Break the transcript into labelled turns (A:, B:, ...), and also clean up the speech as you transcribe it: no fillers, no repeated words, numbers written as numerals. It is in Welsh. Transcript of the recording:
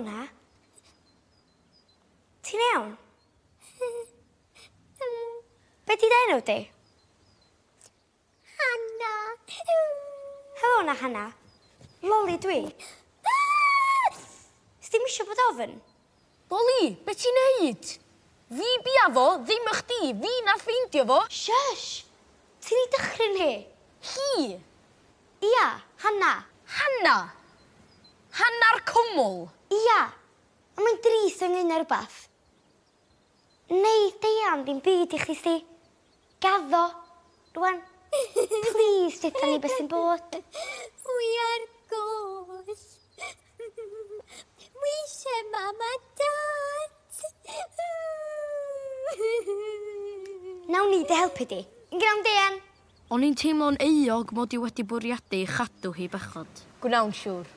A: na. Ti'n iawn? Be di dy enw di? Hanna. Helo na Hanna. Loli dwi. Sdim isio bod ofn.
B: Loli, be ti'n neud? Fi bia fo, ddim y chdi. Fi nath ffeindio fo.
A: Shush! Ti'n ei dychryn hi?
B: Hi?
A: Ia, Hanna.
B: Hanna? Hanna'r cwmwl?
A: Ia. A mae'n drist ynglyn â rhywbeth. Neith Deian ddim byd i chdi sti. Gaddo. Rwan. Plîs deutha ni beth sy'n bod.
C: Wi ar goll. Wi eisiau mam a dad.
A: Nawn ni dy helpu di. Yn gnawn Deian?
B: O'n i'n teimlo'n euog mod i wedi bwriadu ei chadw hi bechod. Gwnawn siŵr.